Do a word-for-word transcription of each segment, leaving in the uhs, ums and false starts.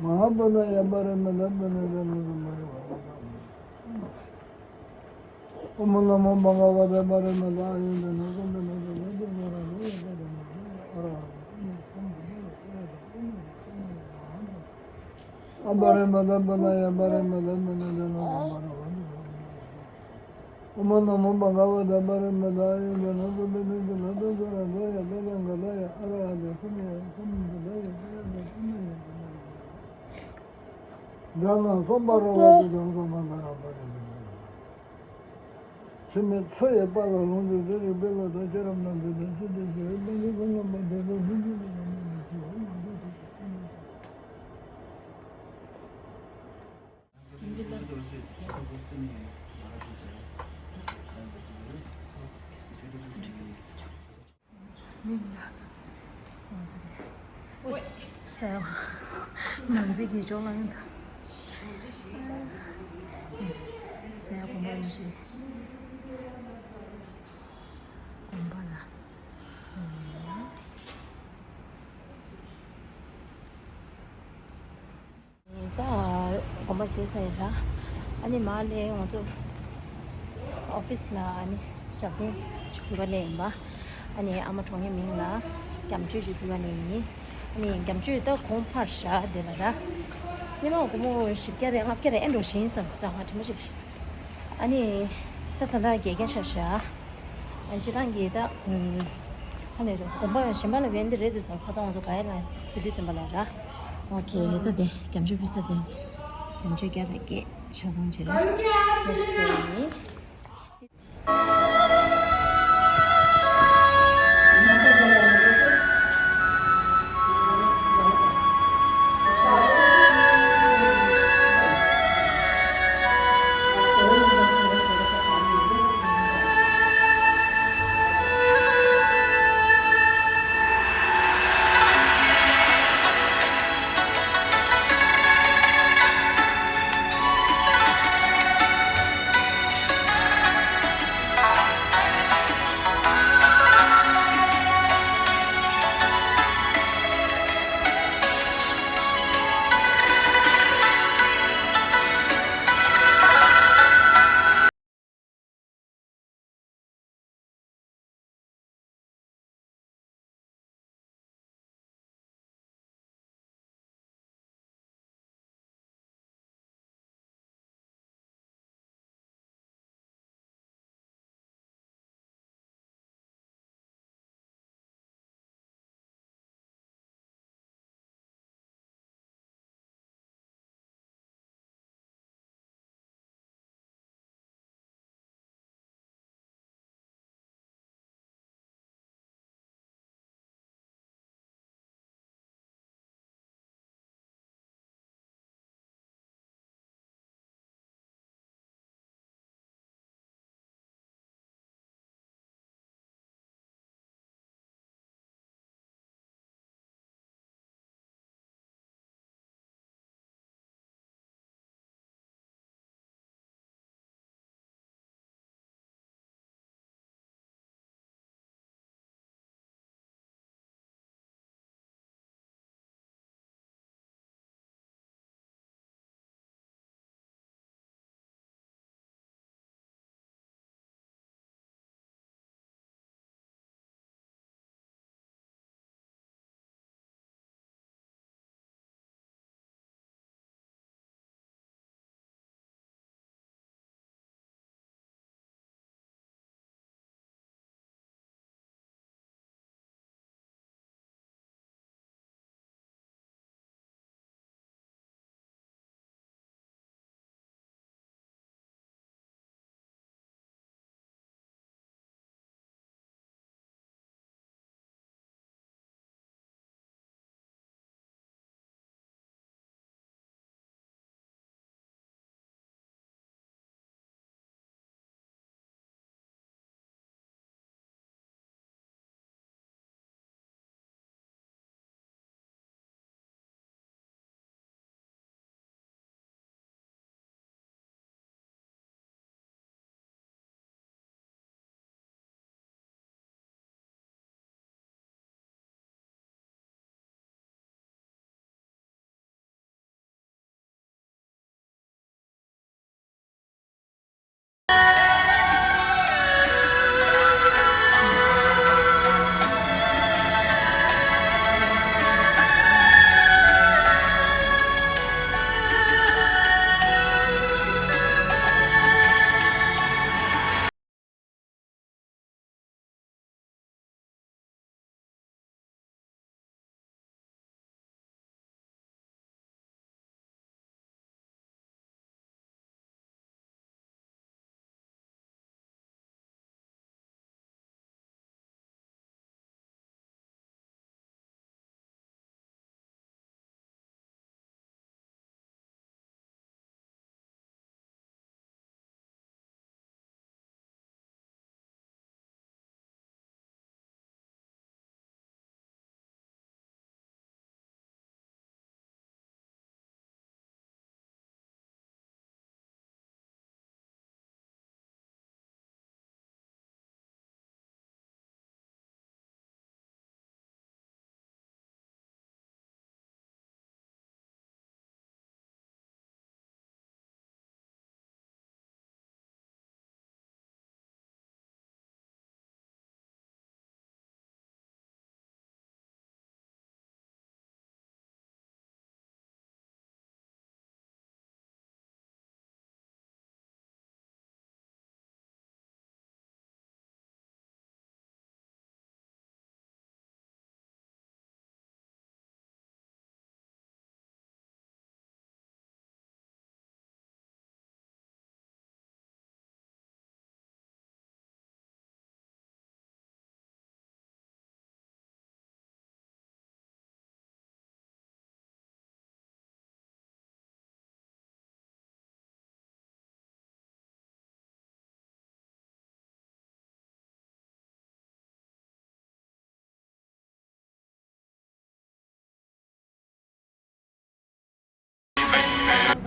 མ་ཧཱ་པུ་ཎ་ཡ་པ་རི་མི་ཏ་པུ་ཎྜི་ཏ་ན་སུ་པ་རི་ཝ་ཏ་ཨོཾ་ནམོ་བྷ་ག་ཝ་ཏེ་པ་རི་མི་ཏ་ཨ་ཡུ་དྷ་ན་ཀུམ་བི་ན་ཏ་ན་ཏ་ཛ་ར་ལོ་ཡ་ཏ་ཏ་མ་ཏ་ཡ་ཨ་ར་ཧ་ཏ་ཨོཾ་ཡ་ཨོཾ་ཡ་ཨ་ཡ་ཏ་ཨོཾ་ཡ་ཨ་ཡ་ཏ་ཨོཾ་ཡ་ཨ་ཡ་ཏ། ཨ་པ་རི་མི་ཏ་པུ་ཎ་ཡ་པ་རི་མི་ཏ་པུ་ཎྜི་ཏ་ན་སུ་པ་རི་ཝ་ཏ་ཨོཾ་ནམོ་བྷ་ག་ཝ་ཏེ་པ་རི་མི་ཏ་ཨ་ཡུ་དྷ་ན་ཀུམ་བི་ན་ཏ་ན་ཏ་ཛ་ར་ལོ་ཡ་ཏ་ཏ་ག་ལ་ཡ་ཨ་ར་ཧ་ཏ་ཁ་མ་ཡ་ཁ་མ་བུ་ལ་ཡ་ཏ་ཡ་ཏ་ཁ་མ་ཡ་བུ་ལ་ཡ་ཏ། ཛྙཱ་ན་སཾ་བྷ་ར་ཝ་ཏེ་ཛྙཱ་ན་སཾ་བྷ་ག་ར་པ་རི་མི་ཏ་ན། འཆི་མེད་ཚེ་ཡི་དཔལ་ལ་ལོངས་སྤྱོད་དེ། རིག་པའི་བློ་དང་ཤེས་རབ་རྣམས་ཀྱིས་བདག་སྲིད་དུ་གཤེགས་པའི་དཔལ་ལྡན་ཀུན་ལ་མ་དད་པའི་ལྷུན་གྱིས་གྲུབ་པ་རྣམས་ཀྱི་ཕྱོགས་མ་འདི་ཐུགས་སུ་ཆུད་མོད་ཀྱི། ཟེར་བ། ནང་ཚིག་གི་ཅོག་ལ་ཡོང་ད། ཟེར་བ་དགོངས་པ་ཡོད་ཞིག་དགོངས་པ་ལ། ད་དགོངས་པ་བཞེས་ཚར་ཡིན་ལ། ཨ་ནི་མར་སླེབས། ང་ཚོ་ཨོ་ཕི་སི་ལ་ཨ་ནི་ཞབས་བརྟན་ཞིག་ཕུལ་ག་སླེབས་ཡིན་པ། ཨ་ནི་ཨ་མ་གྲོངས་མཁན་མིང་ལ་རྒྱ་མཆོད་ཞིག་ཕུལ་ག་སླེབས་ཡིན། ཨ་ནི་རྒྱ་མཆོད་ད་གོང་འཕར་བཞག་དེ་ལ་ད། སྔོན་མ་སྒོར་མོ་བཞི་བརྒྱ་རེད། ལྔ་བརྒྱ་རེད། ཨེ་འགྲོ་བཞིན་བསམ་ཙང་དྲི་མ་ཞིག་ཞིག་ཨ་ནི་ད་ད་ལྟ་བརྒྱད་བརྒྱ་ཆགས་བཞག་ཨ་ནི་སྤྱི་བཏང་གི་ད། ཨ་ནི་དགོན་པ་གཞན་པ་ལ་བན་དེ་རེད་འདུག་ཟེར། ཁ་ཏང་ང་ཚོ་ག་ཡ་ལ་ཕུལ་དུས་ཙམ་པ་ལ་ར། ཨོ་ཁེ། ད་དེ་རྒྱ་མཆོད་ཕུལ་ས་དེ། རྒྱ་མཆོད་བརྒྱ་དང་བརྒྱད་ཆགས་སྡང་བྱེད་ར། ཡ་ཞིག་ཕུལ་ཡིན།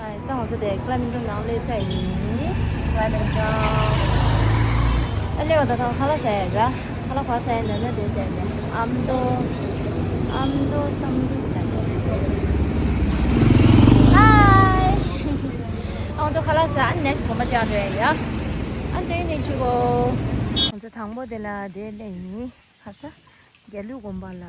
ང་ཚོ་དེ་ཀླ་མི་འགྲོ་ནང་སླེབས་ས་ཡིན། ཀླ་མི་འགྲོ། ཨ་ལེ་བ་ད་ཐང་ཁ་ལག་ཟ་ཡ་ར། ཁ་ལག་ག་ཟ་ཡ་འདྲ་ན་དེ་ཟ་ཡ་འདྲ། ཨམ་ཏོ། ཨམ་ཏོ་སམ་ཏོ། ཧའི། ཨང་ཏོ་ཁ་ལག་ཟ། ཨ་ནེགསི་གོམ་པ་ཅིག་ཨ་རེད་ཡ། ཨ་དེ་ནས་ཆུ་གོ། ང་ཚོ་དང་པོ་དེ་ལ་དེ་སླེབས་ཡིན། ཁ་ས་རྒྱ་ལུས་དགོན་པ་ལ།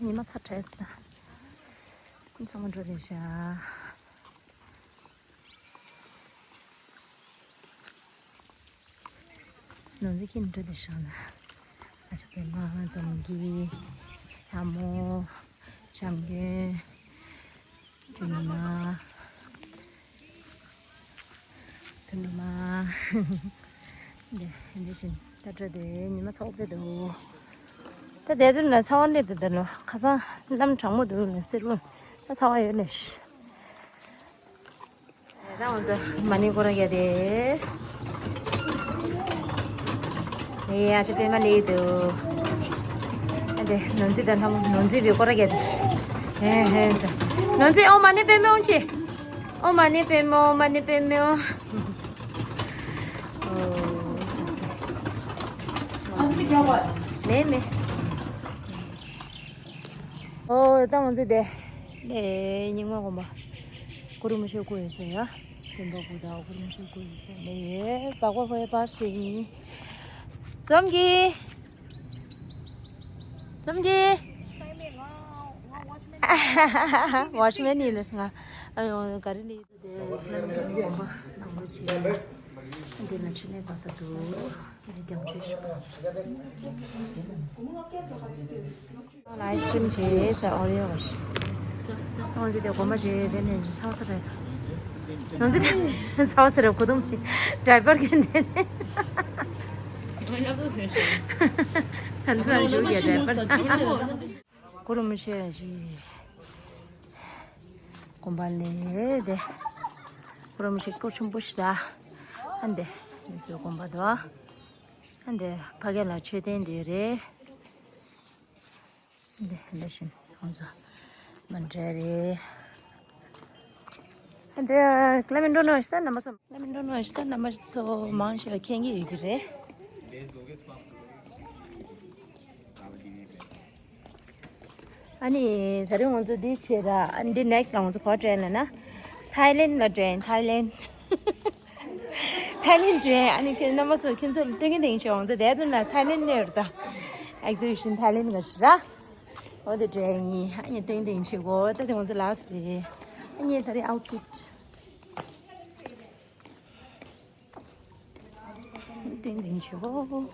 ཉི་མ་ཚ་དྲགས་ཙང་། ཚང་མ་འགྲོ་བསྡད་ཤག་ནོར་འཛིན་ཁྱེད་འགྲོ་བསྡད་ཤག་ན། ཨ་ཅག་པད་མ། འཛོམས་སྐྱིད། ལྷ་མོ། བྱམས་མགོན། ཐུན་མ། ཐུན་མ། འདི་འདི་བཞིན་ད་འགྲོ་དེ་ཉི་མ་ཚ་བོ་དཔེ་འདུག་ད་དེ་དུས་ལ་ཚ་བ་སླེབས་དུས་ད་ལོ་ཁ་སང་གནམ་གྲང་མོ་འདུག་ལ་སེར་པོ། ད་ཚ་བ་ཡོད་ལེ་ཤི། ད་ང་ཚོ་མ་ཎི་སྐོར་ར་རྒྱག་དེ། ཨེ་ཡ་ཅི་པད་མ་ལེགས་འདུག་ཨ་དེ་ནོར་འཛིན་དང་ལྷ་མོ། ནོར་འཛིན་པའི་སྐོར་ར་རྒྱག་དེ། ཧེ་ཧེ་ཟེར། ནོར་འཛིན། ཨོཾ་མ་ཎི་པདྨེ་ཧཱུྃ་ཆེ། ཨོཾ་མ་ཎི་པདྨེ་ཧཱུྃ། མ་ཎི་པདྨེ་ཧཱུྃ། ཨོ། མེད་མེད། ཨོ་ད་ང་ཚོ་དེ་ནས་རྙིང་མ་དགོན་པ་གུ་རུ་མི་ཆོས་སྐུ་ཡོད་ས་ཡ། དེ་འབའ་བུ་དང་གུ་རུ་མི་ཆོས་སྐུ་ཡོད་ས་ནས་ཡོད། བག་བག་ཧོའི་པར་ཞིག་ཡིན། འཛོམས་སྐྱིད། འཛོམས་སྐྱིད། ཝོཆ་མེན་ཡིན་ལ་སང་ང་། ཨ་ཡོང་ག་རེ་ལས། དེ་ཀླ་མི་འགྲོ་དགོན་པ་ནང་ལོགས་བྱས། འདི་ན་ཕྲིན་ལས་པ་ད་འདུག་འདི་རྒྱང་ཆོས་ཤིག་ལ་ཨའི་སི་ཀྲིམ་བྱས་ཟེར། ཨོ་རེ་ཡོ་བ་ཞིག་ཨོ་འདི་དེ་དགོན་པ་བྱས་དེ་ནས་ཚ་བ་ས་རེད། ནང་འདི་ཚ་བ་ས་རེད། གོ་དུང་ཌའི་པར་གྱོན་དེ་ནས། ད་ཚ་བ་ཞུ་ཡ་ཌའི་པར། གུ་རུ་མི་ཆོས་ཞིག་དགོན་པ་ལས་དེ། གུ་རུ་མི་ཆོས་སྐུ་ཆེན་པོ་ཞིག་ད། ཨ་འདི་མི་ཚོའི་དགོན་པ་དོ། ཨ་འདི་ཕ་གི་ལ་མཆོད་རྟེན་འདི་རེད། འདི་འདི་བཞིན་ཁོང་ཚོ་མ་འདྲ་རེད། ཨ་འདི་ཀླ་མི་འགྲོ་ནོ་ཞིག་ད་རྣམ་པ་ཚོ། ཀླ་མི་འགྲོ་ནོ་ཞིག་ད་རྣམ་པ་ཚོ་མང་ཆེ་བ་མཁྱེན་གྱི་ཡོད་ཀྱི་རེད། ཨ་ནི་ད་རིང་ང་ཚོ་འདི་བྱེད་ར། ཨ་ནི་འདི་ནེགསི་ལ་ང་ཚོ་ག་པར་འགྲོ་ཡིན་ལབ་ན། ཐའི་ལེན་ལ་འགྲོ་ཡིན། ཐའི་ལེན། ཐའི་ལེན་འགྲོ་ཡིན། ཨ་ནི་ཁྱེད་རྣམ་པ་ཚོ་ཁྱེད་ཚོ་ལ་སྟོན་གི་དེ་ཡིན་ཆེ། ང་ཚོ་དེ་དུས་ལ་ཐའི་ལེན་ནས་ར་ད་ཨེག་ཟི་བི་ཤན་ཐའི་ལེན་ག་ཞིག་ར། འོ་དེ་འགྲོ་ཡིན། ཨ་ནི་སྟོན་གི་དེ་ཡིན་ཆེ་གོ། ད་དེ་ང་ཚོ་ལ་སི། ཨ་ནི་ད་རིང་ཨའུ་ཊི་ཕིཊ། ཏིང་ཏིང་ཆེ་བོ།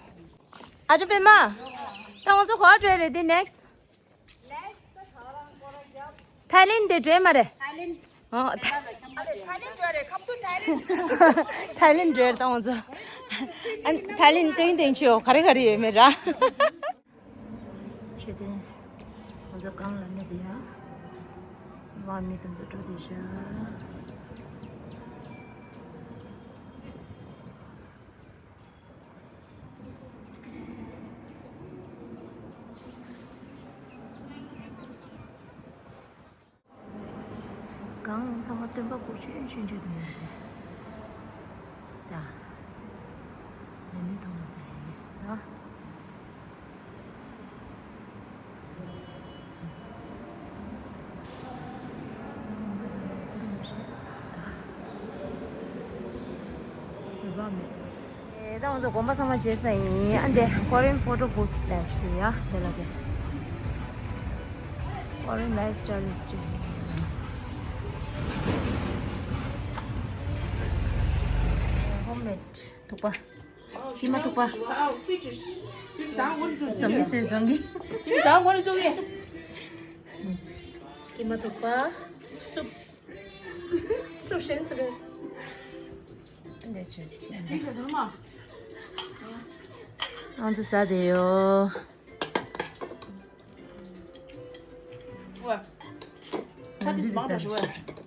ཨ་ཅོ་པད་མ། ད་ང་ཚོ་ག་པར་འགྲོ་རེད་དེ་ནེགསི། ཐའི་ལེན་དེ་འགྲོ་མ་རེད། ཨོ། ཐའི་ལེན་འགྲོ་ད་ང་ཚོ། ཨ་ཐའི་ལེན་ཏིང་ཏིང་ཆེ་བོ་ག་རེ་ག་རེ་ཡོད་མེད་ར། མཆོད་རྟེན། ང་ཚོ་སྒང་ལ་གནས་དེ་ཡ། དམག་མི་དེ་ཚོ་འགྲོ་བསྡད་ཤག་སྒང་ཚང་མ་སྟོན་པ་སྐུ་ཆེན་ཆུང་ཆུང་དེ་ཡོད་རེད། ད། ལས་ནི་མཐོང་བ་དེ་ཡིན་ད། ཡོད་པ་མེད། ད་ང་ཚོ་དགོན་པ་ཚང་མ་བརྗེས་ཚར་ཡིན། ཨ་འདི་Korean photo booth ལབ་ཞིག་ཡ་དེ་ལ་དེ། Korean lifestyle is still homemade ཐུག་པ། ཀི་མ་ཐུག་པ། ཛོམ་གི་ཟེར་ཛོམ་གི། ཀི་མ་ཐུག་པ། སུབ། སུ་ཤེས་སུ་རེད། འདི་ཆུ་སི། ང་ཚོ་ཟ་བསྡད་ཡོད། ཝ། ཚ་དེ་མང་དྲགས་ཤི་ཝ།